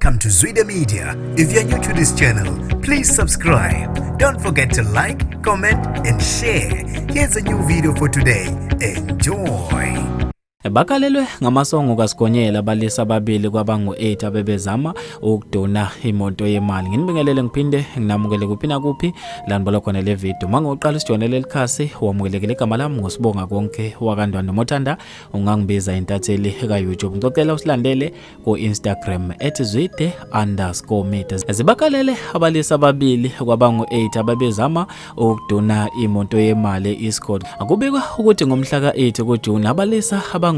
Welcome to Zwida Media. If you're new to this channel, please subscribe. Don't forget to like, comment, and share. Here's a new video for today. Enjoy. Bakalelwe ngamasongo kaSigonyela abalisa ababili kwabangu-8 abebezama ukuduna imoto yemali. Nginibingelele ngiphinde nginamukele kuphi nakuphi la nibola khona le video. Uma ngoqala usijoyinele leli khasi, wamukelekile. Igama lami nguSibonga Konke wakaNdwandwe. Mothanda ungangibiza intatheli ka-YouTube. Ngicela usilandele ku-Instagram @zwide_media. Zibakalele abalisa ababili kwabangu-8 ababezama ukuduna imoto yemali Escort. Kubikwa ukuthi ngomhla ka-8 kuJuni abalisa abangu-8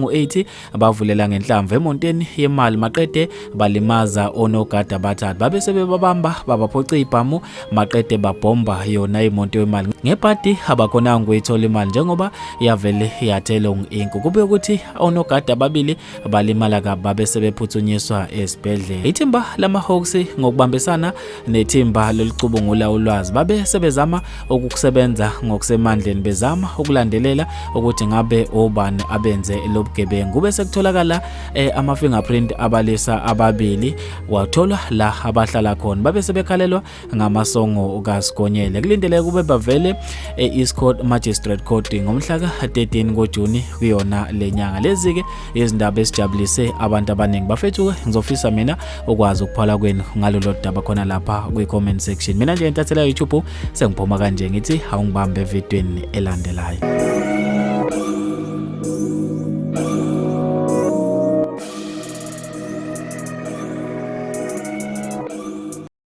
bavulela ngenhlamvu emonteni yemali, maqede balimaza onogada abathathu. Babe sebebabamba, babaphoca ibhamu, maqede babhomba yona imoto yemali. Ngebhadi abakhonanga ukuyithola imali njengoba yavele yathelwa ngu-ink. Kube ukuthi onogada ababili balimala kabi, babe sebephuthunyiswa esibhedlela. Ithimba lama-Hawks ngokubambisana nethimba lolicubungula ulwazi babe sebezama ukusebenza ngokusemandleni, bezama ukulandelela ukuthi ngabe obani abenze lobugebengu. Kube sekutholakala ama-fingerprint abalisa ababili, watholwa la abahlala khona, babe sebekhalelwa ngamasongo kaSigonyela. Kulindeleke kube bavele e-Estcourt Magistrate Court ngomhla ka-13 kuJuni kuyona lenyanga. Lezi-ke izindaba esijabulise abantu abaningi, bafethu. Ngizofisa mina ukwazi ukuphala kwenu ngalolo daba khona lapha kwi-comment section. Mina nje intathela YouTube sengiphuma kanje, ngithi awungibambe evidweni elandelayo.